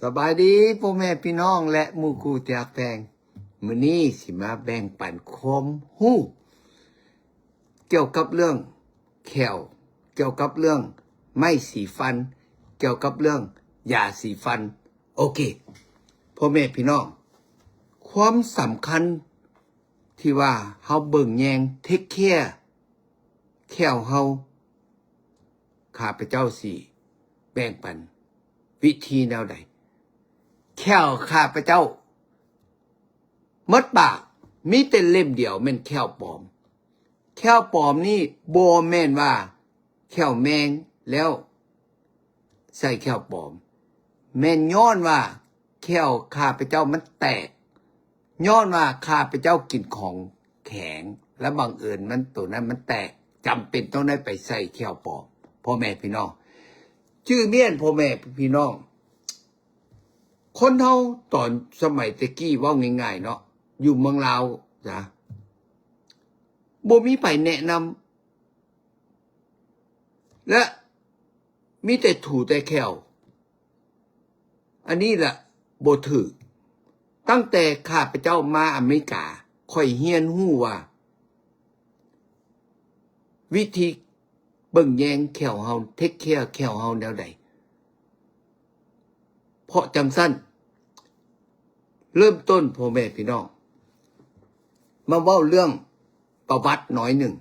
ສະບາຍດີພໍ່ແມ່ພີ່ນ້ອງ ແລະ ໝູ່ຄູ່ທີ່ຮັກແພງ. ມື້ນີ້ຊິມາແບ່ງປັນຄວາມຮູ້ກ່ຽວກັບເລື່ອງແຂ້ວ, ກ່ຽວກັບເລື່ອງໄມ້ສີຟັນ, ກ່ຽວກັບເລື່ອງຢາສີຟັນ. ໂອເຄ ພໍ່ແມ່ພີ່ນ້ອງ, ຄວາມສຳຄັນທີ່ວ່າເຮົາເບິ່ງແຍງ ເທກແຄ ແຂ້ວເຮົາ ຂ້າພະເຈົ້າຊິແບ່ງປັນວິທີແນວໃດ? ແຂ້ວຂ້າພະເຈົ້າໝົດປາກ ມີແຕ່ເຫຼັ້ມດຽວແມ່ນແຂ້ວປອມ. ແຂ້ວປອມນີ້ບໍ່ແມ່ນວ່າແຂ້ວແມງແລ້ວໃສ່ແຂ້ວປອມ, ແມ່ນຍ້ອນວ່າແຂ້ວຂ້າພະເຈົ້າມັນແຕກ ຍ້ອນວ່າຂ້າພະເຈົ້າກິນຂອງແຂງ ແລະ ບັງເອີນມັນ ໂຕນັ້ນມັນແຕກ, ຈຳເປັນຕ້ອງໄດ້ໄປໃສ່ແຂ້ວປອມ. ພໍ່ແມ່ພີ່ນ້ອງ ຈື່ມ້ຽນພໍ່ແມ່ພີ່ນ້ອງ, ຄົນເຮົາຕອນສະໄໝແຕ່ກີ້ ເວົ້າງ່າຍໆເນາະ, ຢູ່ເມືອງລາວນະ ບໍ່ມີໃຜແນະນຳ ແລະ ມີແຕ່ຖູແຕ່ແຂ້ວ. ອັນນີ້ລະບໍ່ຖືກ. ຕັ້ງແຕ່ຂ້າພະເຈົ້າມາອາເມລິກາ, ຂ້ອຍຮຽນຮູ້ວ່າ ວິທີເບິ່ງແຍງແຂ້ວເຮົາ, ເທກແຄແຂ້ວເຮົາແນວໃດ. ເພາະຈັ່ງຊັ້ນ, ເລີ່ມຕົ້ນ ພໍ່ແມ່ພີ່ນ້ອງ, ມາເວົ້າເລື່ອງປະຫວັດໜ້ອຍໜຶ່ງ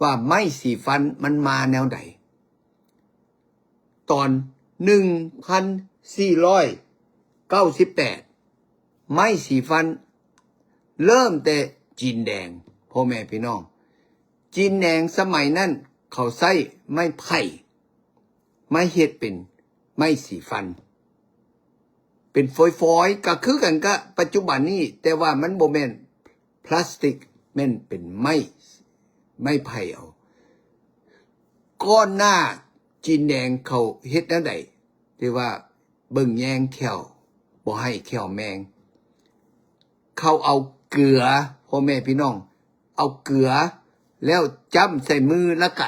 ວ່າໄມ້ສີຟັນມັນມາແນວໃດ. ຕອນໜຶ່ງພັນສີ່ຮ້ອຍເກົ້າສິບແປດ ໄມ້ສີຟັນເລີ່ມແຕ່ຈີນແດງ ພໍ່ແມ່ພີ່ນ້ອງ. ຈີນແດງສະໄໝນັ້ນເຂົາໃຊ້ໄມ້ໄຜ່ ມາເຮັດເປັນໄມ້ສີຟັນ ເປັນຝອຍໆ ກໍຄືກັນກັບປັດຈຸບັນນີ້, ແຕ່ວ່າມັນບໍ່ແມ່ນພລາສຕິກ, ແມ່ນເປັນໄມ້ ໄມ້ໄຜ່ເອົາ. ກ່ອນໜ້າຈີນແດງເຂົາເຮັດແນວໃດ? ທີ່ວ່າເບິ່ງແຍງແຂ້ວ ບໍ່ໃຫ້ແຂ້ວແມງ. ເຂົາເອົາເກືອ ພໍ່ແມ່ພີ່ນ້ອງ, ເອົາເກືອແລ້ວຈ້ຳໃສ່ມື ແລ້ວກະ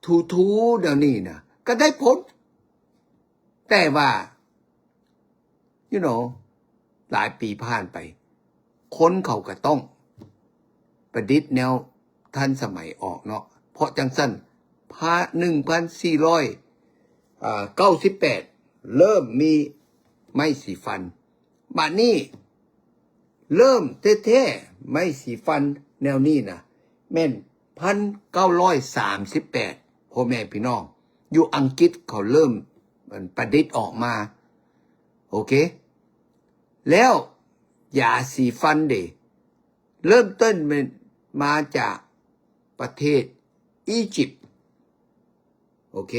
ຖູໆແນວນີ້ນະ ກໍໄດ້ຜົນ. ແຕ່ວ່າ you know ຫຼາຍປີຜ່ານໄປ, ຄົນເຂົາກໍຕ້ອງປະດິດແນວທັນສະໄໝອອກເນາະ. ເພາະຈັ່ງຊັ້ນ ພາ ໜຶ່ງພັນສີ່ຮ້ອຍເກົ້າສິບແປດ ເລີ່ມມີໄມ້ສີຟັນ. ບາດນີ້ເລີ່ມແທ້ໆ ໄມ້ສີຟັນແນວນີ້ນະ ແມ່ນພັນເກົ້າຮ້ອຍສາມສິບແປດ ພໍ່ແມ່ພີ່ນ້ອງ, ຢູ່ອັງກິດເຂົາເລີ່ມ ອັນ ປະດິດອອກມາ. ໂອເຄ ແລ້ວຢາສີຟັນເດ ເລີ່ມຕົ້ນແມ່ນມາຈາກປະເທດອີຢິບ. ໂອເຄ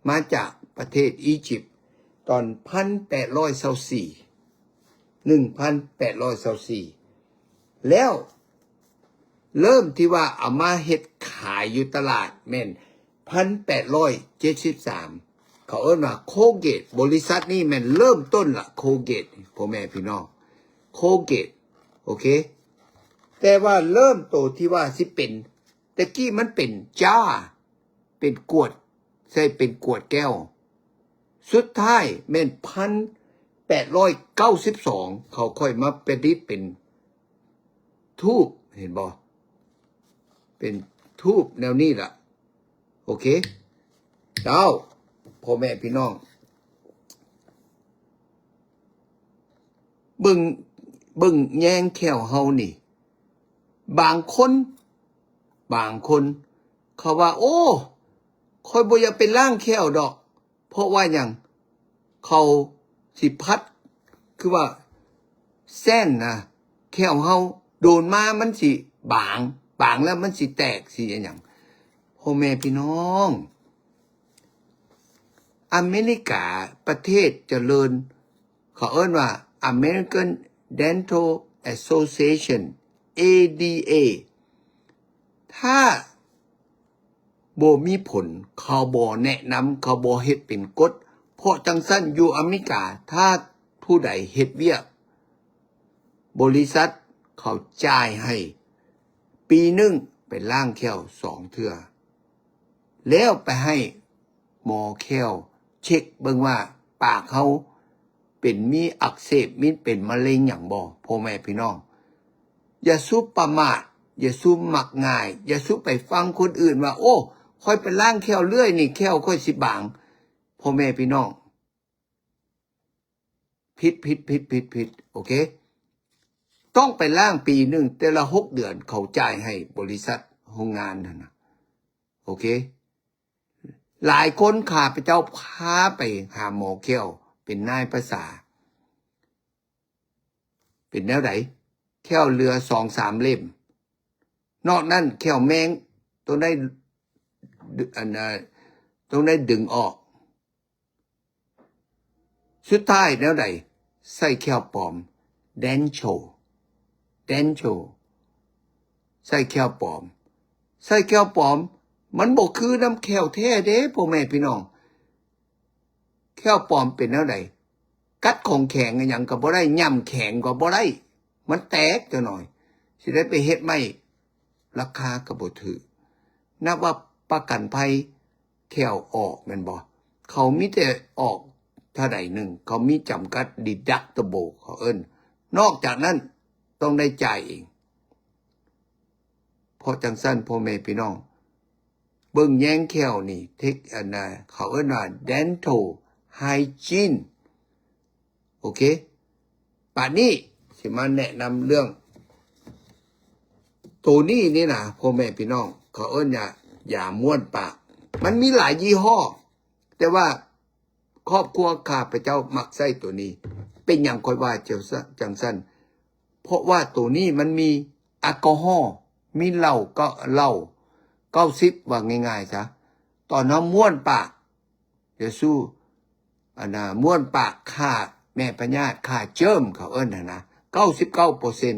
ມາຈາກປະເທດອີຢິບ ຕອນພັນແປດຮ້ອຍຊາວສີ່ ໜຶ່ງພັນແປດຮ້ອຍຊາວສີ່ ແລ້ວເລີ່ມທີ່ວ່າເອົາມາເຮັດຂາຍຢູ່ຕະຫຼາດແມ່ນພັນແປດຮ້ອຍເຈັດສິບສາມ ເຂົາເອີ້ນວ່າໂຄເກດ. ບໍລິສັດນີ້ແມ່ນເລີ່ມຕົ້ນລະ ໂຄເກດ ພໍ່ແມ່ພີ່ນ້ອງ ໂຄເກດ. ໂອເຄ ແຕ່ວ່າເລີ່ມໂຕທີ່ວ່າຊິເປັນ ແຕ່ກີ້ມັນເປັນຈ້າ ເປັນກວດ ໃສ່ເປັນກວດແກ້ວ. ສຸດທ້າຍແມ່ນພັນແປດຮ້ອຍເກົ້າສິບສອງ ເຂົາຄ່ອຍມາປະດິດເປັນທູບ ເຫັນບໍ່? ເປັນທູບແນວນີ້ລະ. ໂອເຄ ເຈົ້າ ພໍ່ແມ່ພີ່ນ້ອງ ເບິ່ງ ເບິ່ງແຍງແຂ້ວເຮົານີ້ ບາງຄົນ ບາງຄົນເຂົາວ່າ ໂອ້ ຂ້ອຍບໍ່ຢາກໄປລ້າງແຂ້ວດອກ. ເພາະວ່າຫຍັງ? ເຂົາຊິພັດ ຄືວ່າແຊນນະ ແຂ້ວເຮົາ ໂດນມາມັນຊິບາງ ບາງແລ້ວມັນຊິແຕກ ຊິຫຍັງ. ພໍ່ແມ່ພີ່ນ້ອງ ອາເມລິກາ ປະເທດຈະເລີນ ເຂົາເອີ້ນວ່າ American Dental Association, ເອ ດີ ເອ ຖ້າບໍ່ມີຜົນ ເຂົາບໍ່ແນະນຳ ເຂົາບໍ່ເຮັດເປັນກົດ. ເພາະຈັ່ງຊັ້ນ ຢູ່ອາເມລິກາ ຖ້າຜູ້ໃດເຮັດວຽກ ບໍລິສັດເຂົາຈ່າຍໃຫ້ປີໜຶ່ງໄປລ້າງແຂ້ວສອງເທື່ອ ແລ້ວໄປໃຫ້ໝໍແຂ້ວເຊັກເບິ່ງວ່າປາກເຮົາ ເປັນ ມີອັກເສບ ມີເປັນມະເຮັງຫຍັງບໍ່ ພໍ່ແມ່ພີ່ນ້ອງ? ຢ່າສູ່ປະໝາດ, ຢ່າສູ່ມັກງ່າຍ, ຢ່າສູ່ໄປຟັງຄົນອື່ນວ່າ ໂອ້ ຂ້ອຍໄປລ້າງແຂ້ວເລື້ອຍນີ້ ແຂ້ວຂ້ອຍຊິບາງ. ພໍ່ແມ່ພີ່ນ້ອງ ຜິດ, ຜິດ, ຜິດ, ຜິດ, ຜິດ. ໂອເຄ. ຕ້ອງໄປລ້າງປີໜຶ່ງ, ແຕ່ລະຫົກເດືອນເຂົາຈ່າຍໃຫ້ບໍລິສັດໂຮງງານຫັ້ນນະ. ໂອເຄ. ຫຼາຍຄົນຂ້າພະເຈົ້າພາໄປຫາໝໍແຂ້ວ ເປັນນາຍປະສາ. ເປັນແນວໃດ? ແຂ້ວເຫຼືອສອງສາມເຫຼັ້ມ. ນອກນັ້ນແຂ້ວແມງຕ້ອງໄດ້ ອັນ ເອີ ຕ້ອງໄດ້ດຶງອອກ. ສຸດທ້າຍແນວໃດ? ໃສ່ແຂ້ວປອມ dental dental ໃສ່ແຂ້ວປອມ ໃສ່ແຂ້ວປອມ ມັນບໍ່ຄືນຳແຂ້ວແທ້ເດ້ ພໍ່ແມ່ພີ່ນ້ອງ. ແຂ້ວປອມເປັນແນວໃດ? ກັດຂອງແຂງອີຫຍັງກໍບໍ່ໄດ້, ຫຍ້ຳແຂງກໍບໍ່ໄດ້, ມັນແຕກຈັກໜ້ອຍ. ຊິໄດ້ໄປເຮັດໃໝ່ ລາຄາກໍບໍ່ຖືກ. ນັບວ່າປະກັນໄພແຂ້ວອອກແມ່ນບໍ່? ເຂົາມີແຕ່ອອກເທົ່າໃດໜຶ່ງ, ເຂົາມີຈຳກັດ deductible ເຂົາເອີ້ນ. ນອກຈາກນັ້ນຕ້ອງໄດ້ຈ່າຍເອງ. ເພາະຈັ່ງຊັ້ນ ພໍ່ແມ່ພີ່ນ້ອງ ເບິ່ງແຍງແຂ້ວນີ້ ເທັກ ອັນນະ ເຂົາເອີ້ນວ່າ dental hygiene. ໂອເຄ. ບາດນີ້ຊິມາແນະນຳເລື່ອງໂຕນີ້ນີ້ນະ ພໍ່ແມ່ພີ່ນ້ອງ, ເຂົາເອີ້ນຢາ ຢາມ້ວນປາກ. ມັນມີຫຼາຍຍີ່ຫໍ້ ແຕ່ວ່າຄອບຄົວຂ້າພະເຈົ້າມັກໃຊ້ໂຕນີ້. ເປັນຫຍັງຂ້ອຍວ່າຈັ່ງຊັ້ນ? ເພາະວ່າໂຕນີ້ມັນມີແອລກໍຮໍ, ມີເຫຼົ້າ ເຫຼົ້າເກົ້າສິບ ວ່າງ່າຍໆຊະ. ຕອນເຮົາມ້ວນປາກ ຢ່າສູ່ ອັນນະ ມ້ວນປາກຂ້າແມ່ພະຍາດ ຂ້າເຈີມ ເຂົາເອີ້ນຫັ້ນນະ ເກົ້າສິບເກົ້າເປີເຊັນ.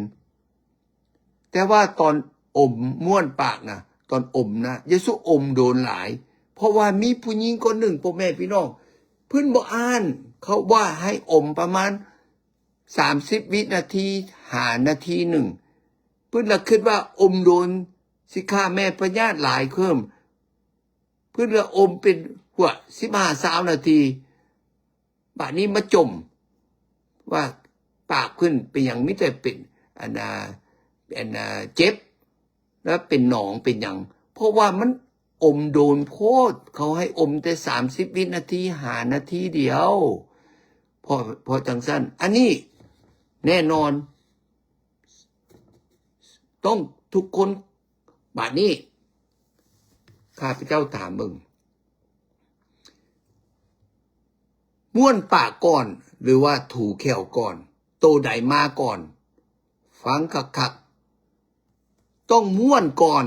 ແຕ່ວ່າຕອນອົມ ມ້ວນປາກນະ ຕອນອົມນະ ຢ່າສູ່ອົມໂດນຫຼາຍ. ເພາະວ່າມີຜູ້ຍິງຄົນໜຶ່ງ ພໍ່ແມ່ພີ່ນ້ອງ ເພິ່ນບໍ່ອ່ານ ເຂົາວ່າໃຫ້ອົມປະມານສາມສິບວິນາທີ ຫານາທີໜຶ່ງ. ເພິ່ນລະຄິດວ່າອົມໂດນຊິຂ້າແມ່ພະຍາດຫຼາຍເພີ່ມ. ເພິ່ນລະອົມເປັນ ຫົວ ສິບຫ້າ ຊາວນາທີ. ບາດນີ້ມາຈົ່ມວ່າປາກເພິ່ນເປັນຫຍັງ ມີແຕ່ເປັນ ອັນນາ ອັນນາ ເຈັບ ແລະເປັນໜອງເປັນຫຍັງ. ເພາະວ່າມັນອົມໂດນໂພດ, ເຂົາໃຫ້ອົມແຕ່ສາມສິບວິນາທີ ຫານາທີດຽວ. ເພາະ ເພາະຈັ່ງຊັ້ນ ອັນນີ້ແນ່ນອນ ຕ້ອງທຸກຄົນ. ບາດນີ້ ຂ້າພະເຈົ້າຖາມເບິ່ງ ມ້ວນປາກກ່ອນ ຫຼືວ່າຖູແຂ້ວກ່ອນ? ໂຕໃດມາກ່ອນ? ຟັງຄັກໆ. ຕ້ອງມ້ວນກ່ອນ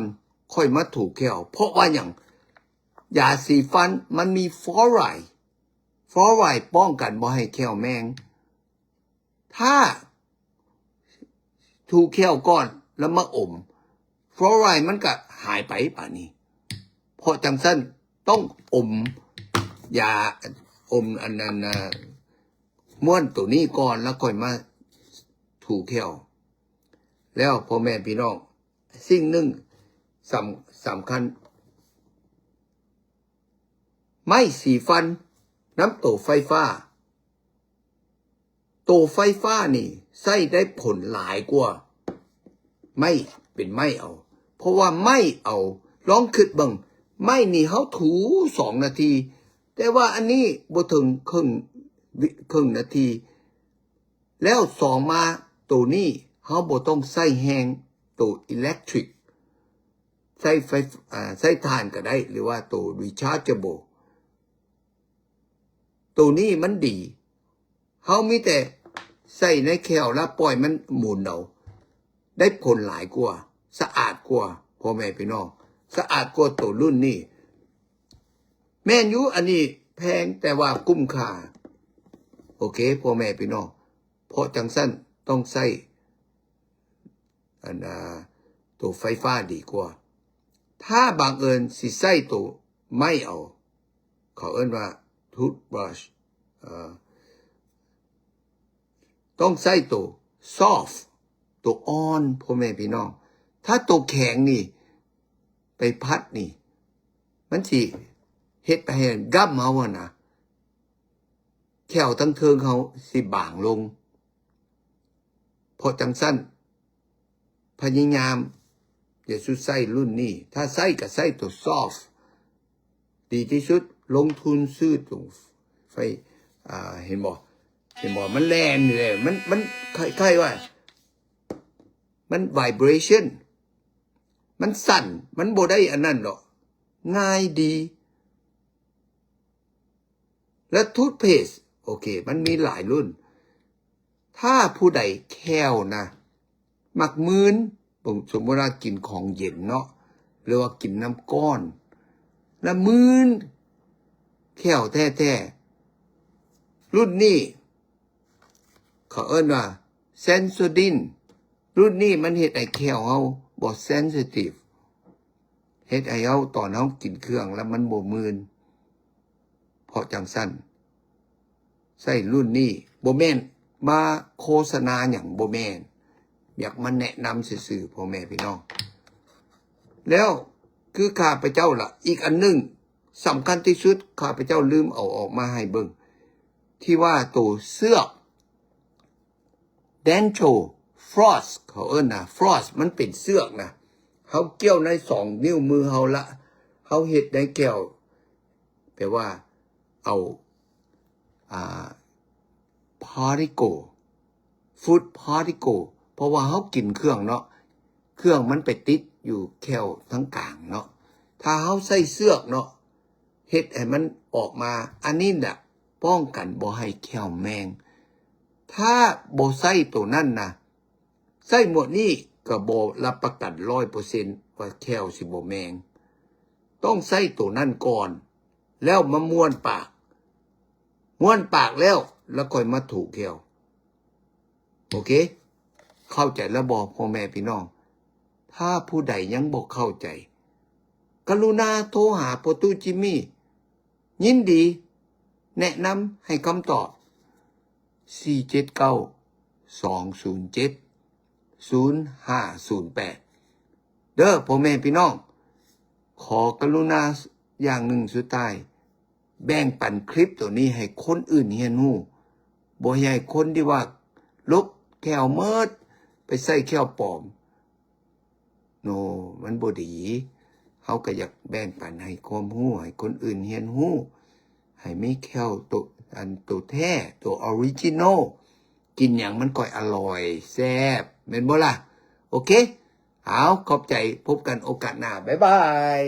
ຄ່ອຍມາຖູແຂ້ວ. ເພາະວ່າຫຍັງ? ຢາສີຟັນມັນມີຟລໍໄຣ, ຟລໍໄຣປ້ອງກັນບໍ່ໃຫ້ແຂ້ວແມງ. ຖ້າຖູແຂ້ວກ່ອນແລ້ວມາອົມ ຟລໍໄຣມັນກະຫາຍໄປບາດນີ້. ເພາະຈັ່ງຊັ້ນຕ້ອງອົມຢາ ອົມອັນນັ້ນນະ ມ້ວນໂຕນີ້ກ່ອນ ແລ້ວຄ່ອຍມາຖູແຂ້ວ. ແລ້ວພໍ່ແມ່ພີ່ນ້ອງ ສິ່ງໜຶ່ງສຳ ສຳຄັນ ໄມ້ສີຟັນນຳໂຕໄຟຟ້າ. ໂຕໄຟຟ້ານີ້ໃຊ້ໄດ້ຜົນຫຼາຍກວ່າໄມ້ ເປັນໄມ້ເອົາ. ເພາະວ່າໄມ້ເອົາ ລອງຄິດເບິ່ງ ໄມ້ນີ້ເຮົາຖູສອງນາທີ, ແຕ່ວ່າອັນນີ້ບໍ່ເຖິງເຄິ່ງ ເຄິ່ງນາທີ. ແລ້ວສອງມາ ໂຕນີ້ເຮົາບໍ່ຕ້ອງໃຊ້ແຮງ ໂຕອີເລັກທຣິກ ໃຊ້ໄຟ ອ່າ ໃຊ້ຖ່ານກໍໄດ້ ຫຼືວ່າໂຕຣີຊາເຈເບິນ. ໂຕນີ້ມັນດີ ເຮົາມີແຕ່ໃສ່ໃນແຂ້ວແລ້ວປ່ອຍມັນໝູນເອົາ ໄດ້ຜົນຫຼາຍກວ່າ ສະອາດກວ່າ ພໍ່ແມ່ພີ່ນ້ອງ ສະອາດກວ່າໂຕລຸ້ນນີ້. ແມ່ນຢູ່ ອັນນີ້ແພງ ແຕ່ວ່າຄຸ້ມຄ່າ. ໂອເຄ ພໍ່ແມ່ພີ່ນ້ອງ ເພາະຈັ່ງຊັ້ນຕ້ອງໃຊ້ ອັນ ອ່າ ໂຕໄຟຟ້າດີກວ່າ. ຖ້າບັງເອີນຊິໃຊ້ໂຕໄມ້ເອົາ ເຂົາເອີ້ນວ່າທູດບຣັຊ ເອີ ຕ້ອງໃຊ້ໂຕຊອບ ໂຕອ່ອນ ພໍ່ແມ່ພີ່ນ້ອງ. ຖ້າໂຕແຂງນີ້ ໄປພັດນີ້ ມັນຊິເຮັດໃຫ້ດ້ຳເຮົາຫັ້ນນະ ແຂ້ວທັງເທິງເຮົາຊິບາງລົງ. ເພາະຈັ່ງຊັ້ນ ພະຍາຍາມຢ່າສູ່ໃຊ້ລຸ້ນນີ້, ຖ້າໃຊ້ກໍໃຊ້ຕົວຊອບ ດີທີ່ສຸດ. ລົງທຶນຊື້ຕົວໄຟ ອ່າ ເຫັນບໍ່ ເຫັນບໍ່? ມັນແລ່ນຢູ່ເດ້ ມັນ ມັນຄ້າຍໆວ່າ ມັນ vibration ມັນສັ່ນ ມັນບໍ່ໄດ້ອັນນັ້ນດອກ ງ່າຍດີ. ແລະ toothpaste ໂອເຄ ມັນມີຫຼາຍລຸ້ນ. ຖ້າຜູ້ໃດແຂ້ວນະ ມັກມື່ນ ສົມມຸດວ່າກິນຂອງເຢັນເນາະ ຫຼືວ່າກິນນ້ຳກ້ອນ ແລະ ມື່ນແຂ້ວແທ້ໆ ລຸ້ນນີ້ ເຂົາເອີ້ນວ່າ Sensodyne ລຸ້ນນີ້ມັນເຮັດໃຫ້ແຂ້ວເຮົາບໍ່ sensitive ເຮັດໃຫ້ເຮົາ ຕອນເຮົາກິນເຄື່ອງແລ້ວມັນບໍ່ມື່ນ. ເພາະຈັ່ງຊັ້ນ ໃຊ້ລຸ້ນນີ້ ບໍ່ແມ່ນມາໂຄສະນາຫຍັງ ບໍ່ແມ່ນ ຢາກມາແນະນຳຊື່ໆ ພໍ່ແມ່ພີ່ນ້ອງ. ແລ້ວຄືຂ້າພະເຈົ້າລະ ອີກອັນໜຶ່ງ ສຳຄັນທີ່ສຸດ ຂ້າພະເຈົ້າລືມເອົາອອກມາໃຫ້ເບິ່ງ ທີ່ວ່າໂຕເຊືອກ dental floss ເຂົາເອີ້ນນະ floss ມັນເປັນເຊືອກນະ ເຮົາກ່ຽວໃນສອງນິ້ວມືເຮົາລະ ເຮົາເຮັດໃນແກ້ວ ແປວ່າເອົາ ອ່າ particle food particle ເພາະວ່າເຮົາກິນເຄື່ອງເນາະ ເຄື່ອງມັນໄປຕິດຢູ່ແຂ້ວທາງກາງເນາະ. ຖ້າເຮົາໃຊ້ເຊືອກເນາະ ເຮັດໃຫ້ມັນອອກມາ ອັນນີ້ນະປ້ອງກັນບໍ່ໃຫ້ແຂ້ວແມງ. ຖ້າບໍ່ໃຊ້ໂຕນັ້ນນະ ໃຊ້ໝົດນີ້ກໍບໍ່ຮັບປະກັນຮ້ອຍເປີເຊັນວ່າແຂ້ວຊິບໍ່ແມງ. ຕ້ອງໃຊ້ໂຕນັ້ນກ່ອນ ແລ້ວມາມ້ວນປາກ ມ້ວນປາກແລ້ວ ແລ້ວຄ່ອຍມາຖູແຂ້ວ. ໂອເຄ ເຂົ້າໃຈແລ້ວບໍ່ ພໍ່ແມ່ພີ່ນ້ອງ? ຖ້າຜູ້ໃດຍັງບໍ່ເຂົ້າໃຈ ກະລຸນາໂທຫາພໍ່ຕູ້ຈິມມີ ຍິນດີແນະນຳໃຫ້ຄຳຕອບ ສີ່ເຈັດເກົ້າ ສອງສູນເຈັດ ສູນຫ້າສູນແປດ ເດີ ພໍ່ແມ່ພີ່ນ້ອງ. ຂໍກະລຸນາຢ່າງໜຶ່ງສຸດທ້າຍ ແບ່ງປັນຄລິບໂຕນີ້ໃຫ້ຄົນອື່ນຮຽນຮູ້ ບໍ່ໃຫ້ຄົນທີ່ວ່າຫຼົບແຂ້ວໝົດ ໄປໃສ່ແຂ້ວປອມ ໂນ ມັນບໍ່ດີ. ເຮົາກໍຢາກແບ່ງປັນໃຫ້ຄວາມຮູ້ ໃຫ້ຄົນອື່ນຮຽນຮູ້ ໃຫ້ມີແຂ້ວໂຕ ອັນໂຕແທ້ ໂຕ original ກິນຫຍັງມັນຄ່ອຍອະລ່ອຍແຊບ ແມ່ນບໍ່ລະ? ໂອເຄ ເອົາ ຂອບໃຈ ພົບກັນໂອກາດໜ້າ ບາຍບາຍ.